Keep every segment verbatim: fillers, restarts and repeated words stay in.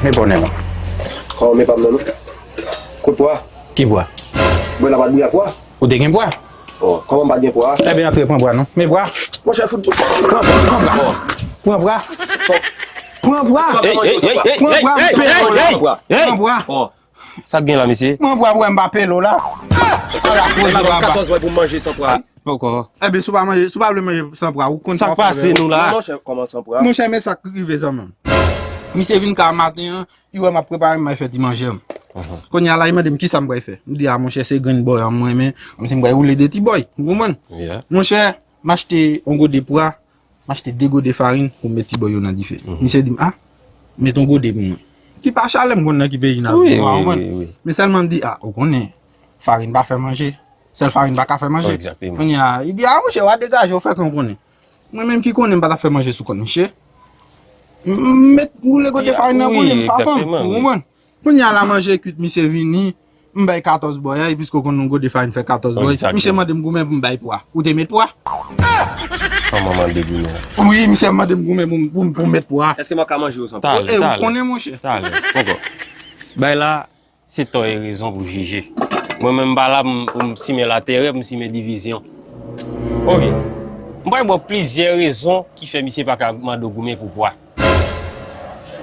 Men pwa w nan men w. Kòman men pa m nan non? Kot pwa? Ki pwa? Bwè la pa t bri ak pwa? Ou te gen pwa? Oh, kòman m pa t gen pwa? Ebyen, antre, pran pwa non. Men pwa. Monchè, fout pran pwa. Pran pwa. Pran pwa. Pran pwa. Pran pwa. Pran pwa. Pran pwa. Sa k gen la, mesye? Pran pwa pou wè m pa pele w la. Sa, sa, sa, se pa katòz bòy pou m manje san pwa. Poko. Ebyen, si w pa manje, si w pa vle manje san pwa, ou konn sa k pase nou la? Non, monchè, kòman san pwa? Monchè, men sa k rive zanmi m. Misye vin ka maten an, li wè m ap prepare, m bay fè ti manje m. Kounye a la, li mande m kisa m pral fè. M di, a, monchè, se grenn bòy an m renmen, kòmsi m pral woule de ti bòy. Ou konprann? Monchè, m achte yon gode pwa, m achte de gode farin pou m met ti bòy yo nan dife. Misye di m, a, met yon gode pou mwen. Ki pa chalè m konn nan ki peyi n ap viv, ou konprann? Men sèlman m di, a, ou konnen, farin pa fè manje. Sèl farin pa ka fè manje. Kounye a, li di, a, monchè, w a degaje w, fè kòm w konnen. Mwen menm ki konnen m pa t ap fè manje sou kont misye. M, m met woule gode farin nan pou li, m fè fanm, ou konprann? Kounye a la manje kwit, misye vini, m bay katòz bòy, a, piske w konn yon gode farin fè katòz bòy. Misye mande m goumen pou m bay pwa. Ou te met pwa? Kòman mande goumen? Wi, misye mande m goumen pou m, pou m, pou m met pwa. Èske m ap ka manje yo san pwa? E, ou konnen, monchè. Talè, poko. Bay la, se tò e rezon pou jije. Mwen menm m pa la pou m, pou m simen latèrè, pou m simen divizyon. Oke. M pral ba w plizyè rezon ki fè misye pa ka mande w goumen pou pwa.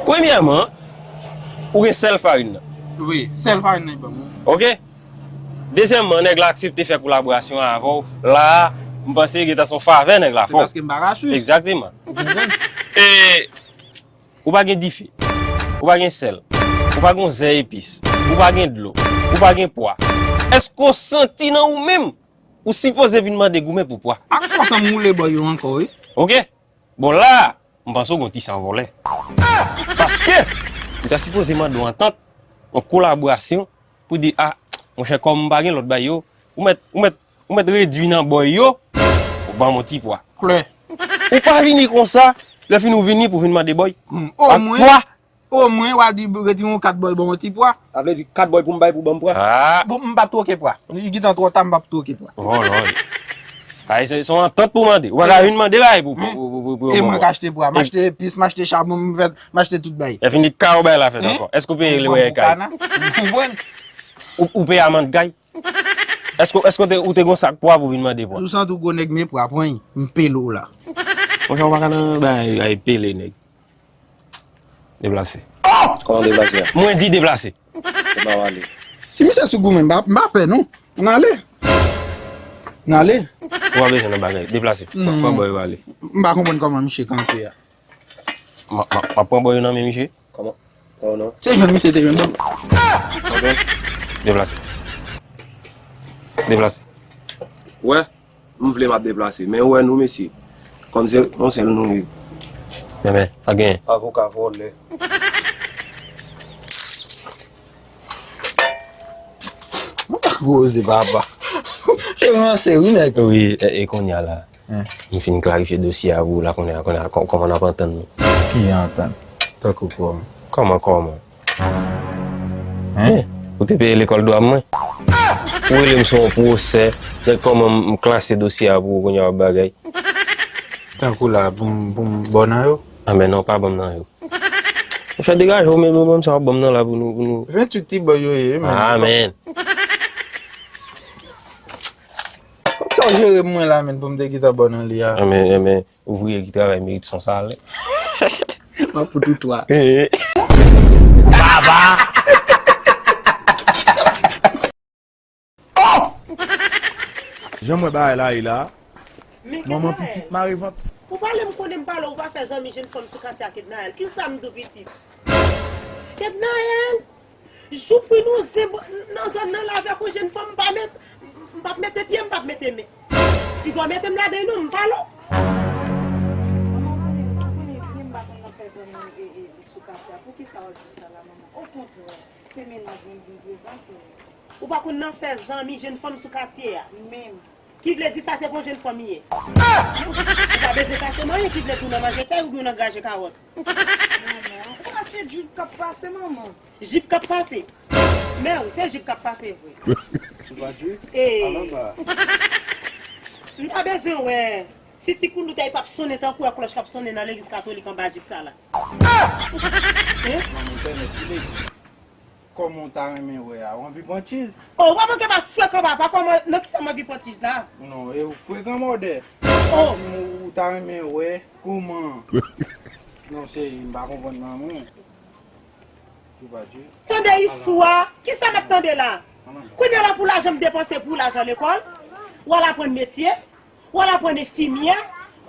Premyèman, ou gen sèl farin nan. Wi, sèl farin nan li ban m, wi. Oke? Dezyèmman, nèg la aksepte fè kolaborasyon avè w. La a, m panse gentan se yon favè nèg la fè w. Se paske m pa rasis. Egzakteman. Ou konprann? E Ou pa gen dife. Ou pa gen sèl. Ou pa gen yon zè epis. Ou pa gen dlo. Ou pa gen pwa. Èske w santi nan ou menm, ou sipoze vin mande goumen pou pwa? Ak fòs an m woule bòy yo ankò, wi. Oke. Bon, la a, m panse w gen yon ti san vòlè. Paske, m ta sipoze mande w antant, yon kolaborasyon, pou di, a, monchè, kòm m pa gen lòt bay yo, ou mèt, ou mèt, ou mèt redui nan bòy yo, ou ban m yon ti pwa. Klè. Ou pa vini konsa, lè fini ou vini pou vin mande bòy. Hmm, ak omwen, pwa. Omwen, w a di, retire yon kat bòy, ban m yon ti pwa. Sa vle di kat bòy pou m bay pou ban m pwa? A. Bon, m p ap twoke pwa. Li gentan twò ta, m p ap twoke pwa. Oh, Lord. Ay, se, se yon antant pou mande. Ou pa ka vin mande bay pou, pou, pou, pou, pou, pou, e mwen k achte pwa. M achte epis, m achte chabon, m fè, m achte tout bay. Lè fini ka ou bay la fèt ankò. Èske ou peye lwaye kay? Ou konprann? Ou, ou peye amann kay? Èske, èske ou te, ou te gon sak pwa pou vin mande pwa? Ou santi w gwo nèg men pwa, pran, m pele w la. Monchè, ou pa ka nan bay, ay pele nèg. Deplase. Kòman deplase a? Mwen di deplase. Se pa w ale. Si misye sou goumen, m pa, m pa pè non. N ale. N ale. Ou pa bezwen nan bagay. Deplase. Fò, fò bòy yo ale. M pa konprann kòman misye kanpe a. M, m, m ap pran bòy yo nan men misye. Kòman? Pran yo non. Se jwenn misye te jwenn non. Deplase. Deplase. Wè, m vle m ap deplase. Men ou wè nou, mesye. Kòm se yon sèl nou ye. Enben, pa genyen. Avoka vòlè. Mwen pa koze, papa. Yo ranse, wi, nèg. Wi, e, e kounye a la. M fin klarifye dosye a pou ou la, kounye a, kounye a, kò-, kòman n ap antann nou? Ki antann? Tankou kòman? Kòman, kòman? Hein? Ou te peye lekòl dwa mwen? Ou rele m sou yon pwosè, gad kòman m, m klase dosye a pou ou, kounye a w ap bagay. Tankou la, pou m, pou m ba w nan yo? Anben non, pa ban m nan yo. Monchè, degaje w, men, men, men, sa w ap ban m nan la pou nou, pou nou. Venntuit ti bòy yo ye, men. Amen. Kòmsi w jere mwen la, men, pou m te gentan ba w nan li a. Amen, amen. Ouvriye ki travay merit son salè. M ap fout ou twa. Baba! Oh! Jan m wè bagay la ye la. Men manman pitit mare vant. Ou pale m konnen m pale, ou pa fè zanmi jenn fanm sou katye a, Kednaël. Kisa m di w pitit? Kednaël, jou pou nou zen nan zòn nan la avèk yon jenn fanm m pa met, m p ap mete pye, m p ap mete men. Piga w mete m ladan l non, m pale w. Manman mare, m pa konnen byen, m pa konn nan fè zanmi e, e, e sou katye a. Poukisa w di sa la, manman? Okontrè, se mennaj mwen m vin prezante w. Ou pa konn nan fè zanmi jenn fanm sou katye a. Menm. Ki vle di sa se pou jenn fanm li ye. Ou pa bezwen kache m anyen ki vle di w nan manje fèy oubyen w nan graje kawòt. Manman, ou pa se jip k ap pase, manman? Jip k ap pase? Mèwi, se jip k ap pase vre. Ou pa jip? Ee. Alò ba. M ta bezwen wè si ti koulout ay p ap sonnen tankou wè klòch k ap sonnen nan legliz katolik anba jip sa la. Hein? Manman, pèmèt Ou ta renmen wè a, ou anvi pran tchiz? Oh, ou pa manke pa frekan papa, kòman, nan kisa m anvi pran tchiz la? Non, e ou frekan mòdè. Oh. Ou, ou ta renmen wè, kòman? Non, cheri, m pa konprann manman. Tande istwa, kisa m ap tande la? Kounye a la pou lajan m depanse pou lajan lekòl, w al aprann metye, w al aprann enfimyè.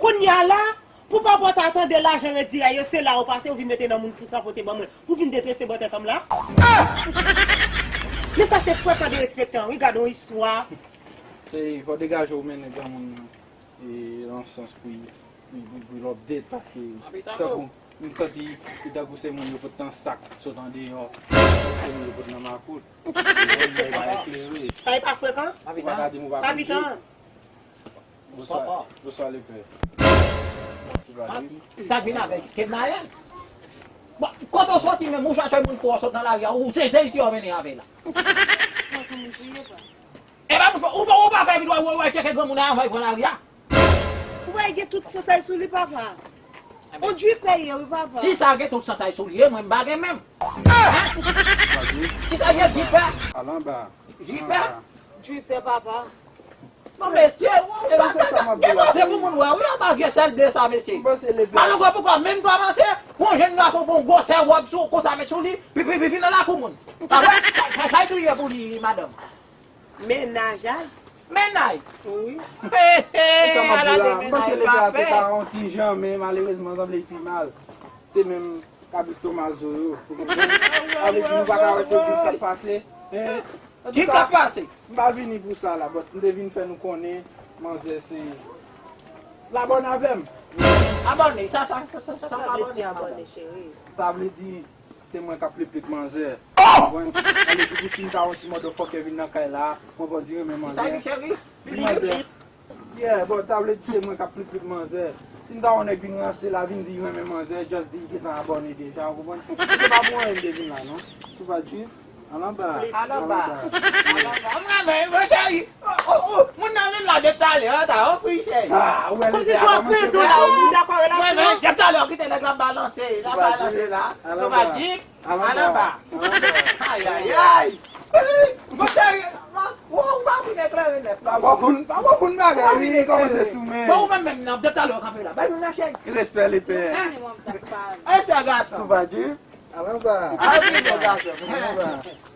Kounye a la, pou papa w ta tande lajan redirèy yo, se la ou pase, ou vin mete nan moun fou sa pote ban mwen. Ou vin detrese bò tèt an m la. Men sa se frekan derespektan, wi, gade yon istwa. Se, fò degaje w mennen granmoun nan. E, nan sans pou l, pou l, pou l update, paske tankou, m santi li tankou se moun yo pot nan sak, sot andeyò, se moun yo pot nan makout. Li pa eklere. Sa e pa frekan? Ou pa ka di m ou pa konn jwe. Bonswa, bonswa, lepè. Sa k vin avèk Kednaèl? Bon, kote w soti menm, ou chache moun fou, w sot nan lari a, ou se, se isi w mennen avè la. Epa moun fò, ou pa, ou pa fè vit, wè, wè, wè, tcheke granmoun nan anvan l pran lari a. Ou wè, gen tout sansay sou li, papa. On dripè ye, wi, papa. Si sa gen tout sansay sou li, e mwen m pa gen menm. Hein? Ki sa gen dripè? Al anba. Dripè? Dripè, papa. Non, mesye, ou pa fè sa, depanse pou moun wè, wi, anba vye sèl de sa, mesye. Malongre, poukwa menm pa panse, pou yon jèn gason, pou yon gwosè wòb sou, konsa met sou li, pi, pi, pi, vin nan lakou moun. Sa vre? Sa, sa, sa e touye pou li, madanm. Mennaj, ay. Mennaj? Wi. He, he, ala de mennaj pa pè. M panse lepè a te ka yon ti jan, men malerezman, sanble l pi mal. Se menm kabrit Tomazo yo. Ou konprann? Sa vle di nou pa ka wè se djip k ap pase. Hein? Djip k ap pase. M pa vini pou sa la, but m te vin fè nou konnen manzè se l abòne avè m. Abòne, sa, sa, sa, sa, sa, sa, abòne, abòne, cheri. Sa vle di, se mwen k ap pleplet manzè. Konprann? Sa vle di, si m ta yon ti motherfucker vin nan kay la, mwen pòz renmen manzè. Di manzè. Yeah, but sa vle di se mwen k ap pleplet manzè. Si m ta yon nèg vin ranse la, vin di renmen manzè, just di gentan abòne deja, ou konprann? Se pa pou anyen m te vin la, non. Sou pa jis, al anba. Al anba. Al anba. M renmen, mon cheri. Oh, oh, oh, moun nan vin la depi talè, an ta ofri, cheri. Ah, ou wè. Kòmsi se yon krento la, ou dakò relasyon an? Depi talè, kite nèg la balanse, la balanse la. Sou pa jis. Al anba. Al anba. Ay, ay, ay. Mon cheri, ou pa vin eklere nèt. Pa bon pou n, pa bon pou n bagay, wi, kòmanse sou men. Bon, ou menm menm nan, depi talè w kanpe la. Bay moun nan, cheri. Respè, lepè. Respè, gason. Sou pa jis. Al anba. Al anba. Al anba.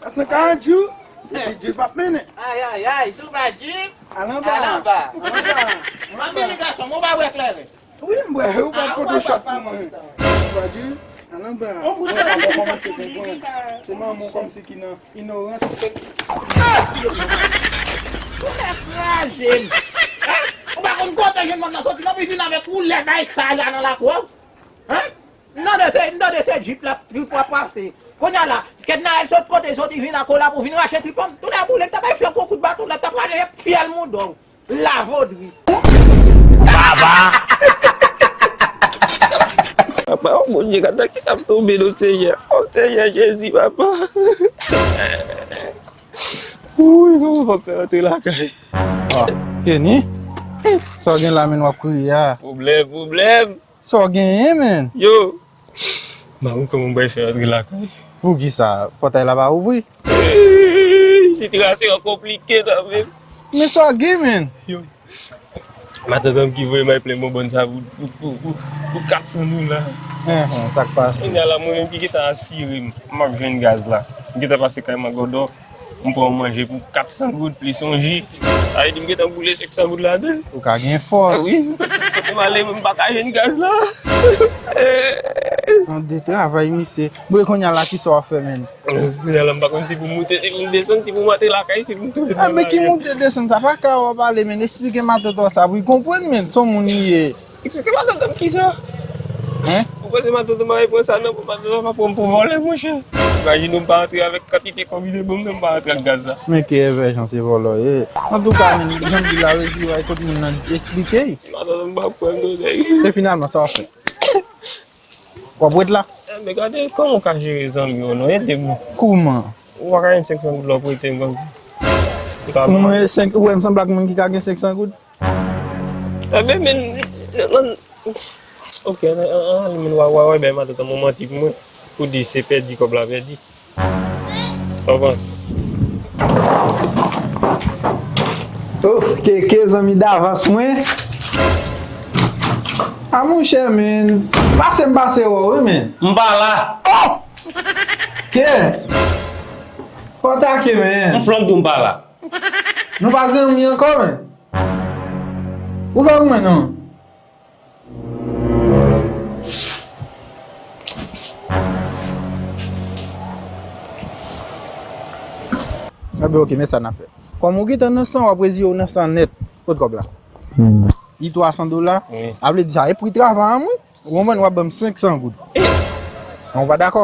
Sa se karant jou. Epi Jip ap mennen. Ay, ay, ay, sou pa Jip. Al anba. Al anba. Al anba. Anpil gason, ou pa bwè kleren. Wi, m bwè, ou pa Photoshop pou mwen. Ou pa di, al anba. Ou pa kòmanse konprann. Se manman w kòmsi ki nan inorans. Ou lè kraze m. Hein? Ou pa konn kote jèn manman nan soti, non, pi vin avèk ou lè bay sa la nan lakou a. Hein? M tande se, m tande se Jip la, Jip w ap pase. Kounye a la, Kednaèl sot kote l soti vin ak kola pou vin rache trip an. Tounen boule, m ta bay flank ou kout baton, la t ap rache fyèl mouda w. Lavodri. Papa! Papa, oh Bondye, gade nan kisa m tonbe non, Senyè. Oh Senyè Jezi, papa. Wouy, kòman papa antre lakay? Ah, Kenny? Sa w gen la menm w ap kriye a? Pwoblèm, pwoblèm. Sa w genyen, menn? Yo! M pa konn kòman m pral fè antre lakay. Poukisa? Pòtay la pa ouvri? Ey, sitiyasyon an konplike kanmenm. Men sa w gen, menn? Yo. Matant an m ki voye m al plen bonbòn sa pou, pou, pou, pou, pou kat san dola. Enhen, sa k pase? Kounye a la, mwen menm ki gentan asire m, m ap jwenn gaz la. M gentan pase kay Mangodò. M pran yon manje pou kat san goud plis yon ji. Sa vle di m gentan boule senk san goud ladan. Ou ka gen fòs. Wi. M ale, m pa ka jwenn gaz la. Nan de travay, misye. Bon, e kounye a la, kisa w ap fè, menn? Kounye a la, m pa konn si pou m moute, si pou m desann, si pou m antre lakay, si pou m tounen nan lari. Ah, men ki moute desann, sa pa ka w ap pale, menn. Esplike matant w sa pou l konprann, menn. Se yon moun li ye. Eksplike matant an kisa? Hein? Ou panse matant an pa pran sa nan, matant an pa pran m pou vòlè, monchè? Imajine w m pa antre avèk kantite konbinezon m nan, m pa antre ak gaz la. Men ki evèjan se vòlò ye. Antouka, menn, jan m di la, rezi w ay kot moun nan esplike. Matant an pa pran m non, nèg. E finalman, sa w fè? W ap ret la? Eh, men gade, kòman w ka jere zanmi w non? Ede m non. Kòman? Ou pa ka jwenn senk san goud la w prete m kòmsi? Mwen, senk, ou wè m sanble ak moun ki ka gen senk san goud? Enben, men, nan, ok, nan, an, an, men, wa, wa, wa, bay matant an yon manti pou mwen, pou di se pèdi kòb la pèdi. Sa w panse? Oh, Keke, zanmi davans mwen. A monchè, men. Pase m pase wè w, wi, men. M pa la. Oh! Ke? Fò w take, men. M flonk di w m pa la. Nou pa zanmi ankò, men. Ou fè pou mwen, non? Enben, oke, men sa n ap fè. Kòm ou gentan nan san, w ap reziye w nan san nèt. Kot kòb la? Hmm. Li twa san dola. Wi. Sa vle di sa, e pri travay an, wi. Ou konprann, w ap ban m senk san goud. Ou pa dakò?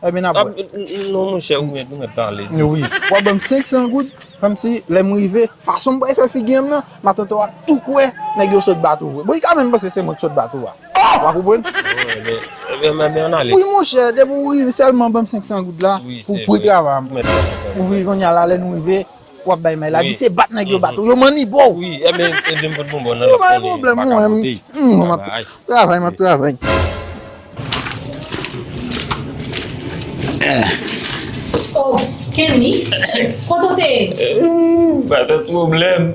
Enben, n ap wè. Non, monchè, ou mèt, ou mèt pale. Wi. W ap ban m senk san goud, kòmsi lè m rive, fason m pral fè figi m nan, matant ou ap tou kwè nèg yo sot bato vre. Bon, li ka menm panse se mwen ki sot bato a. W a konprann? Wi, monchè, depi w rive sèlman ban m senk san goud la pou, pou travay an. Wi, kounye a la, lè nou rive, w ap bay may la. Di se bat nèg yo bat ou. Yo mannibo w. Wi, enben, enben, m pot bonbon nan. Yo pa gen pwoblèm, mwen menm. M ap travay, m ap travay. Oh, Kenny, kote w te ye? Pa t pwoblèm.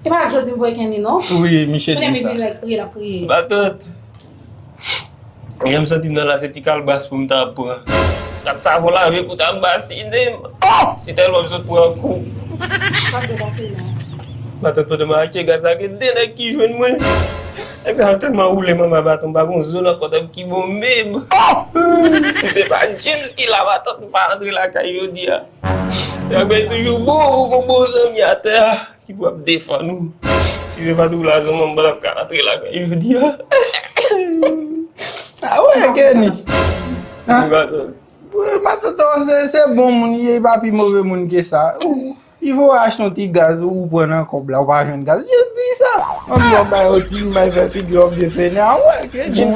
E pa jodi m voye Kenny, non? Wi, misye di m sa. Konnen m vin la priye, l ap priye. Matant. Lè m santi m nan la, se ti kalbas pou m ta pran. Sa t savon lave pou ta basinen m. Si tèlman m sot pran kou. Matant, pandan m achte gaz la, gen de nèg ki jwenn mwen. Nèg sa yo tèlman woule manman baton, m pa gon zo nan kòt ki bonbe m. Si se pa James ki la, matant, m pa antre lakay jodi a. Nèg bay toujou bon, ou gon bon zanmi atè a ki pou ap defann ou. Si se pa t ou la, zanmi m pa t ap ka antre lakay jodi a. A wè, Kenny. Matant. Matant, se, se bon moun li ye, li pa pi move moun ke sa. Li voye achte yon ti gaz, ou pran nan kòb la, ou pa jwenn gaz. Jis di sa. Ann, m bay yo ti, m bay fè figi w ap byen fennen. A wè, Kenny.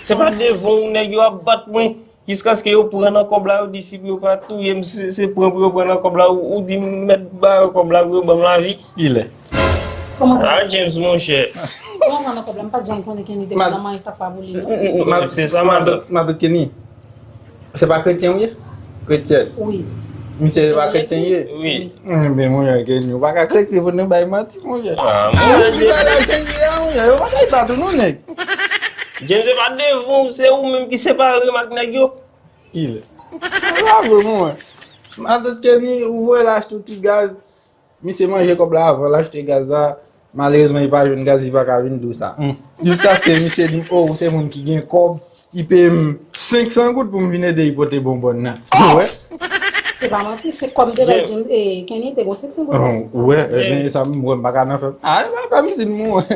Se pa devan ou nèg yo ap bat mwen. Jiskaske yo pran nan kòb la, yo di si pou yo pa touye m, se, se pran pou yo pran nan kòb la, ou, ou di m mèt ba yo kòb la pou yo ban m lavi. Kilè? Kòman sa? Ah, James, monchè. Kòman pran nan kòb la? M pa t janm konnen Kenny te konn nan manje sa pa pou li, non. Se sa, matant. Matant Kenny. Se pa kretyen ou ye? Kretyen. Wi. Misye se pa kretyen ye? Wi. Enben, monchè, Kenny, ou pa ka kretyen pou nou bay manti, monchè. Ah, monchè, li bay lajan ye a, monchè. Yo pa kay bat ou, non, nèg. James, se pa devan ou, se ou menm ki separe m ak nèg yo. Kilè? Se pa vre, mwen. Matant Kenny, ou voye l achte yon ti gaz. Misye manje kòb la avan l achte gaz la. Malerezman, li pa jwenn gaz, li pa ka vin di w sa. Jiskaske misye di m, o, ou se moun ki gen kòb, li peye m senk san goud pou m vin ede li pote bonbòn nan. Ou wè? Se pa manti, se kòm te bay James, e, Kenny te gon senk san goud. Ou wè, men sa m wè m pa ka nan fè. A, e pa fè m sin mwen.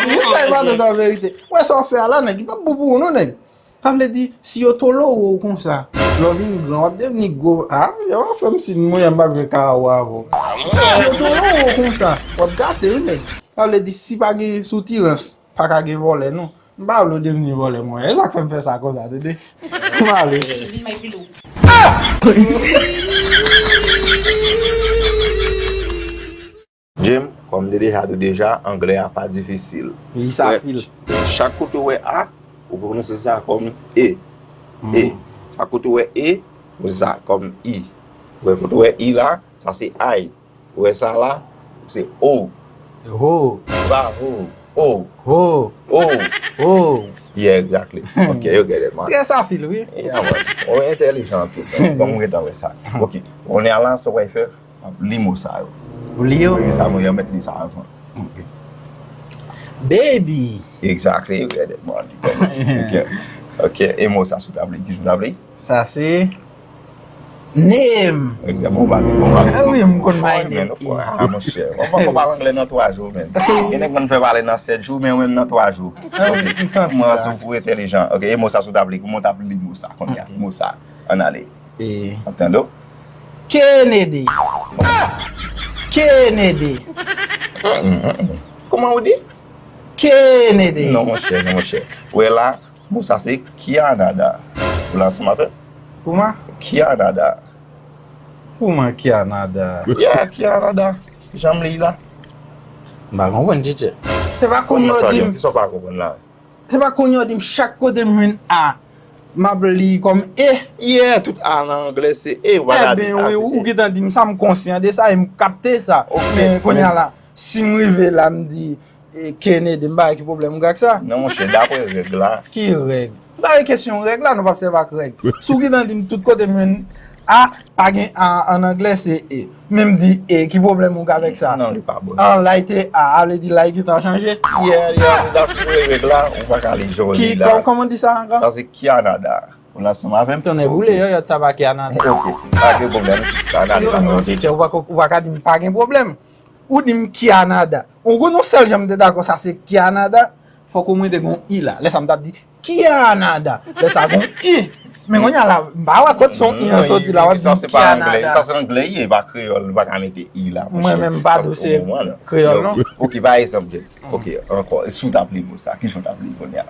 Li bay matant sa verite. Ou wè sa w fè a la, nèg, li p ap bon pou ou non, nèg. Sa vle di, si yo tolore w konsa, lè w vin gran, w ap devni gwo. A, monchè, w ap fè m sin mwen, m p ap gen karawo avè w. Si yo tolore w konsa, w ap gate, wi, nèg. Sa vle di, si pa gen soutirans, pa ka gen vòlè, non. M pa vle w devni vòlè, monchè. E sa k fè m fè sa konsa, tande. M ale. Vin may pilo. James, kòm m te deja di w deja, anglè a pa difisil. Wi, sa fil. Chak kote w wè A, ou pwononse sa kòm E. E. Chak kote w wè E, ou pwononse sa kòm I. Ou wè kote w wè I la, sa se I. Ou wè sa la, se O. Ho. Bravo. O. Ho. O. Ho. Yeah, exactly. Ok, you get it, man. Trè sa fil, wi. Yeah, man. Ou entèlijan anpil, man. Kòm ou gentan wè sa. Ok. Kounye a la, sa w pral fè, w ap li mo sa yo. Ou li yo? Wi, sa mwen, yo mèt li sa avan. Ok. Baby. Exactly, you get it, man. Ok. Ok, e mo sa sou tab li, ki sou tab li? Sa se name. Egzanp, ou pa gen, ou pa gen. Ah wi, m konn my name is. Ah, monchè. Ou pa pale anglè nan twa jou, men. Gen nèg konn fè pale nan sèt jou, men ou menm nan twa jou. Ah wi, m santi sa. Kòman ou entèlijan. Ok, e mo sa sou tab li, kòman w t ap li mo sa, kounye a? Mo sa. Ann ale. E. Ap tande w? Kennedy. Kennedy. Kòman ou di? Kennedy. Non, monchè, non, monchè. Ou wè la, mo sa se Kianada. Ou la ansanm avè m? Kòman? Kianada. Kòman Kianada? Yeah, Kianada. Jan m li la. M pa konprann, teacher. Se pa kounye a w di m. Kisa w pa konprann la? Se pa kounye a w di m chak kote m jwenn A. M ap li kòm E. Yeah, tout A nan anglè se E. Ou pa ka di Ebyen, A wi, se ou E. gentan di m sa, m konsyan de sa e m kapte sa. Ok, Men kounye a men- la, si m rive la, m di e, Kennedy, m pa wè ki pwoblèm ou gen ak sa. Non, monchè, daprè règ la. Ki règ? M pa gen kesyon règ la, nou p ap sèvi ak règ. Si w gentan di m tout kote m jwenn A, pa gen A an anglè, se E. Men m di E, ki pwoblèm ou gen avèk sa? Non, li pa bon. An, la te A, a vle di la gentan chanje. Yeah, yeah, daprè règ la, ou pa ka li jan w Ki, li la. kòm, kòman di sa ankò? Sa se Canada. Ou la ansanm avè m? Tonnè boule, yòyòt sa pa Canada. Ok, pa gen pwoblèm. Canada. Non, non, teacher, ou pa ko- ou pa ka di m pa gen pwoblèm. Ou di m Canada. Ou konn yon sèl jan m te dakò sa se Canada, fòk omwen te gon I la. Lè sa m t ap di Canada. Lè sa gon I. Men kounye a la, m pa wè kot son I an soti la, w ap di Sa se pa anglè, Canada. Sa se anglè, e pa kreyòl, nou pa ka mete I la. Mwen menm m pa di w se kreyòl, non. Ok, pa egzanp, Jeff. Ok, ankò, si w t ap li mo sa, ki jan w t ap li kounye a?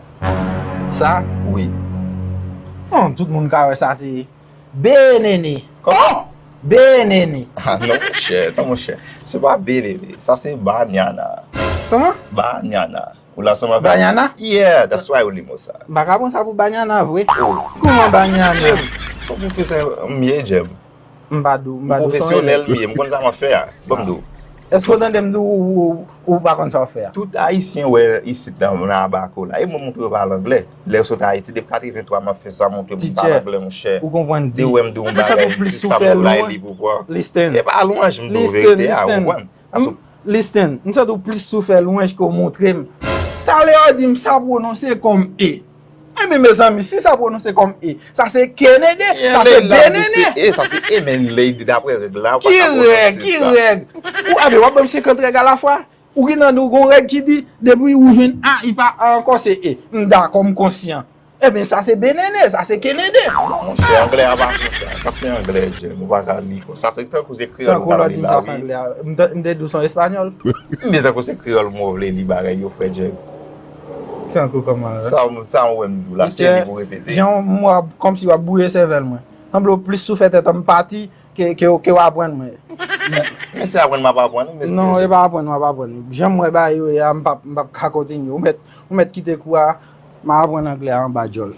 Sa? Wi. Non, tout moun ka wè sa se Benene. Kòman? Benene. Ah non, monchè, non, monchè. Se pa Benene, sa se Banyana. Kòman? Banyana. Ou la ansanm avè m? Banyana? Yeah, that's why ou li mo sa. M pa ka pran sa pou banyana vre. Kòman banyana? Fò pwofesè m ye, Jeff. M pa di w, m pa di w son Pwofesyonèl elèv. M ye, m konn sa m ap fè a. Ban m di w. Èske w tande m di w ou, ou, ou pa konn sa w fè a? Tout Ayisyen wè isit nan, nan Abako la. E mwen montre yo pale anglè. Lè yo sot Ayiti, depi katrevenntwa, m ap fè sa, montre m pale Teacher, anglè, monchè. Ou konprann di. Depi w wè m di w yon M santi bagay, w plis se sou sa fè m la lwen. li pou pran. Listen. E pa lwanj m di w Listen, verite a, ou listen. konprann? M- Listen, m santi w plis sou fè lwanj ke w montre m. Talè w di m sa pwononse kòm E. Ebyen, mezanmi, si sa pwononse kòm E, sa se Kenede, sa se Benene. E, sa se E, men lady daprè règ la, ou pa Ki ka règ, pwononse ki sa. Règ? Ou, ebyen, w ap ban m senkant règ a la fwa? Ou gen nan nou gon règ ki di, depi ou jwenn A, i pa A ankò, se E. M dakò, m konsyan. Ebyen, sa se Benene, sa se Kenede. Monchè, anglè a pa konsa. Sa se anglè, Jeff. Ou pa ka li konsa. Se tankou se kreyòl Tankou ou lè ka w di li m la, sa se wi. Anglè a, m te- m te di w se an espanyòl. Men tankou se kreyòl mwen vle li bagay yo, frè Jeff. Tankou kòman? Sa, sa mwen wè m di w la, se li pou repete. Jan w ap, kòmsi w ap bwouye sèvèl mwen. Sanble w plis sou fè tèt an m pati ke, ke, ke w aprann mwen. Men se aprann m ap aprann, men se Non, e pa aprann w ap aprann. Jan m wè bagay yo ye a, m p ap, m p ap ka kontinye. Ou mèt, ou mèt kite kou a, m a aprann anglè a anba djòl.